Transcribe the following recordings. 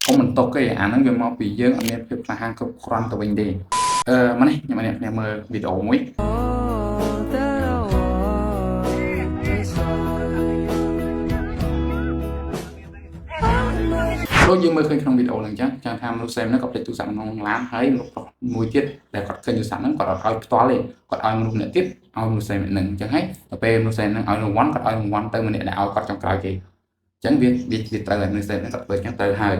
កុំបន្ទោសគេអាហ្នឹងវាមកពីយើងអត់មានភាពក្លាហានគ្រប់គ្រាន់ទៅវិញទេអឺមកនេះខ្ញុំឲ្យអ្នកគ្នាមើលវីដេអូមួយ All that I want is all. ដូចយើងមើលឃើញក្នុងវីដេអូហ្នឹងអញ្ចឹងចាំថាមនុស្សស្រីម្នាក់ក៏ភ្លេចទូរស័ព្ទក្នុងឡានហើយមនុស្សប្រុសមួយទៀតដែលគាត់ឃើញទូរស័ព្ទហ្នឹងគាត់អត់ឲ្យផ្ទាល់ទេគាត់ឲ្យមនុស្សម្នាក់ទៀតឲ្យមនុស្សស្រីម្នាក់ហ្នឹងអញ្ចឹងហើយដល់ពេលមនុស្សស្រីហ្នឹងឲ្យរង្វាន់គាត់ឲ្យរង្វាន់ទៅម្នាក់ដែលឲ្យគាត់ចុងក្រោយគេអញ្ចឹងវាត្រូវឲ្យមនុស្សស្រីហ្នឹងគាត់ធ្វើអញ្ចឹងត្រូវហើយ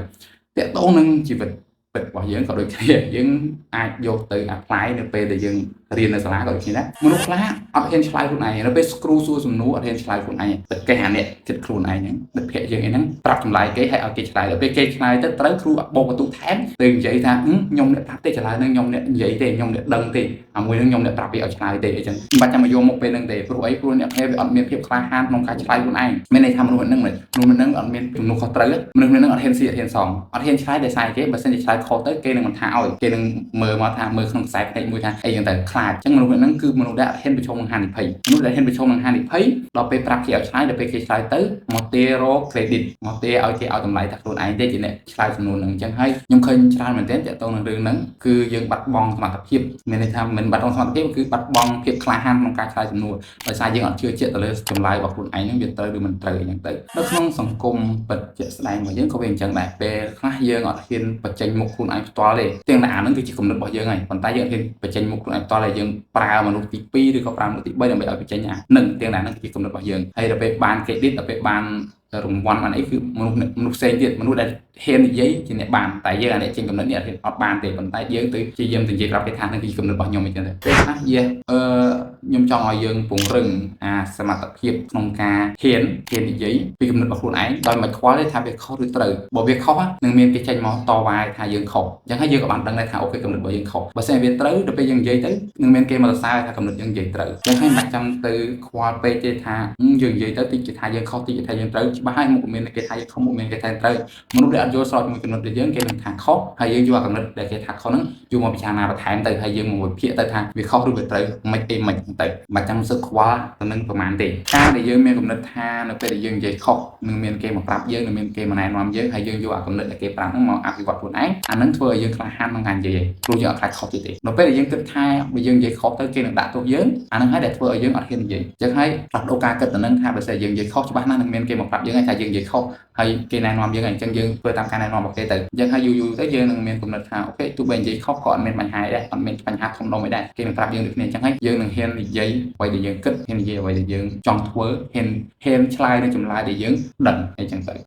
តាក់ទងនឹងជីវិតពិតរបស់យើងក៏ដូចគ្នាយើងអាចយកទៅ apply នៅពេលដែលយើងរៀននៅសាលាក៏ដូចគ្នាដែរមនុស្សខ្លះអត់ហ៊ានឆ្លើយខ្លួនឯងនៅពេលគ្រូសួរសំណួរអត់ហ៊ានឆ្លើយខ្លួនឯងតែកេះអាអ្នកចិត្តខ្លួនឯងហ្នឹងមិត្តភក្តិយើងអីហ្នឹងប្រាប់ចម្លើយគេហើយឲ្យគេឆ្លើយដល់ពេលគេឆ្លើយទៅត្រូវគ្រូបោកបន្ទុកថែមទៅនិយាយថាខ្ញុំអ្នកប្រាប់ទេចម្លើយហ្នឹងខ្ញុំអ្នកនិយាយទេខ្ញុំអ្នកដឹងទេអាមួយហ្នឹងខ្ញុំអ្នកប្រាប់វាឲ្យឆ្លើយទេអីចឹងមិនបាច់ចាំមកយកមុខពេលហ្នឹងទេព្រោះអីព្រោះអ្នកគ្នាវាអត់មានភាពក្លាហានក្នុងការឆ្លើយខ្លួនឯងមានន័យថាមនុស្សហ្នឹងមនុស្សហ្នឹងអត់មានទំនួលខុសត្រូវមនុស្សហ្នឹងអត់ហ៊ានស៊ីអត់ហ៊ានសងអត់ហ៊ានឆ្លើយដោយសារគេបើសិនជាឆ្លើយខុសទៅគេនឹងមិនថាឲ្យគេនឹងមើលមកថាមើលក្នុងខ្សែភ្នែកមួយថាអីចឹងទៅខ្លាចចឹងមនុស្សហ្នឹងគឺមនុស្សដែលអត់ហ៊ានប្រឈមនឹងហានិភ័យមនុស្សដែលហ៊ានប្រឈមនឹងហានិភ័យដល់ពេលប្រាប់គេឲ្យឆ្លើយដល់ពេលគេឆ្លើយទៅមកទេរក credit មកទេឲ្យគេឲ្យតម្លៃថាខ្លួនឯងទេជាអ្នកឆ្លើយចំនួនហ្នឹងអញ្ចឹងហើយខ្ញុំឃើញច្រើនមែនទែនទាក់ទងនឹងរឿងហ្នឹងគឺយើងបាត់បង់សមត្ថភាពមានន័យថាមិនបាត់បង់សមត្ថភាពគឺបាត់បង់ភាពក្លាហានក្នុងការឆ្លើយចំនួនដោយសារយើងអត់ជឿជាក់ទៅលើចម្លើយរបស់ខ្លួនឯងហ្នឹងវាត្រូវឬមិនត្រូវអីចឹងទៅនៅក្នុងសង្គមពិតជាក់ស្ដែងរបស់យើងក៏វាអញ្ចឹងដែរពេលខ្លះយើងអត់ហ៊ានបញ្ចេញមុខខ្លួនឯងផ្ទាល់ទេទាំងតែអាហ្នឹងគឺជាគំនិតរបស់យើងហើយប៉ុន្តែយើងអត់ហ៊ានបញ្ចេញមុខខ្លួនឯងផ្ទាល់ទេយើងប្រើមនុស្សទី2ឬក៏ប្រើមនុស្សទី3ដើម្បីឲ្យបញ្ចេញអានឹងទាំងតែហ្នឹងគឺជាគំនិតរបស់យើងហើយដល់ពេលបាន credit ដល់ពេលបានរង្វាន់បានអីគឺមនុស្សមនុស្សផ្សេងទៀតមនុស្សដែលហ៊ាននិយាយជាអ្នកបានតែយើងអាអ្នកចេញគំនិតនេះអត់បានទេប៉ុន្តែយើងទៅព្យាយាមទៅនិយាយប្រាប់គេថានឹងគឺគំនិតរបស់ខ្ញុំអញ្ចឹងទៅពេលខ្លះយេអឺខ្ញុំចង់ឲ្យយើងពង្រឹងអាសមត្ថភាពក្នុងការហ៊ានហ៊ាននិយាយពីគំនិតរបស់ខ្លួនឯងដោយមិនខ្វល់ទេថាវាខុសឬត្រូវបើវាខុសនឹងមានគេចេញមកតវ៉ាថាយើងខុសអញ្ចឹងហើយយើងក៏បានដឹងដែរថា okay គំនិតរបស់យើងខុសបើសិនវាត្រូវដល់ពេលយើងនិយាយទៅនឹងមានគេមកសរសើរថាគំនិតយើងនិយាយត្រូវអញ្ចឹងហើយមិនបាច់ចាំទៅខ្វល់ពេកទេថាយើងនិយាយទៅតិចគេថាយើងខុសតិចគេថាយើងត្រូវច្បាស់ហើយមុខមានគេថាយើងខុសមុខមានគេថាត្រូវមនុស្សដែលអត់យល់ស្របជាមួយគំនិតរបស់យើងគេនឹងថាខុសហើយយើងយកអាគំនិតដែលគេថាខុសហ្នឹងយកមកពិចារណាបន្ថែមទៅហើយយើងមកវិភាគទៅថាវាខុសឬវាត្រូវមិនអីមិនទៅមិនចាំសឹកខ្វល់ទៅនឹងប្រហែលទេការដែលយើងមានគំនិតថានៅពេលដែលយើងនិយាយខុសនឹងមានគេមកប្រាប់យើងនឹងមានគេមកណែនាំយើងហើយយើងយកអាគំនិតដែលគេប្រាប់ហ្នឹងមកអភិវឌ្ឍខ្លួនឯងអាហ្នឹងធ្វើឲ្យយើងក្លាហានក្នុងការនិយាយឯងព្រោះយើងអត់ខ្លាចខុសទៀតទេនៅពេលដែលយើងគិតថាបើយើងនិយាយខុសទៅគេនឹងដាក់ទោសយើងអាហ្នឹងហើយដែលធ្វើឲ្យយើងអត់ហ៊ាននិយាយអញ្ចឹងហើយផ្លាស់ប្ដូរការគិតទៅនឹងថាបើសិនយើងនិយាយខុសច្បាស់ណាស់នឹងមានគេមកប្រាប់យើងហើយថាយើងនិយាយខុសហើយគេណែនាំយើងហើយអញ្ចឹងយើងធ្វើតាមការណែនាំរបស់គេទៅអញ្ចឹងហើយយូរយូរទៅយើងនឹងមានគំនិតថា okay ទោះបីនិយាយខុសក៏អត់មានបញ្ហាដែរអត់មានបញ្ហាធំដុំអីដែរគេនឹងប្រាប់យើងដូចគ្នាអញ្ចឹងហើយយើងនឹងហ៊ាននិយាយអ្វីដែលយើងគិតហ៊ាននិយាយអ្វីដែលយើងចង់ធ្វើហ៊ានហ៊ានឆ្លើយនឹងចម្លើយដែលយើងដឹងអីចឹងទៅ។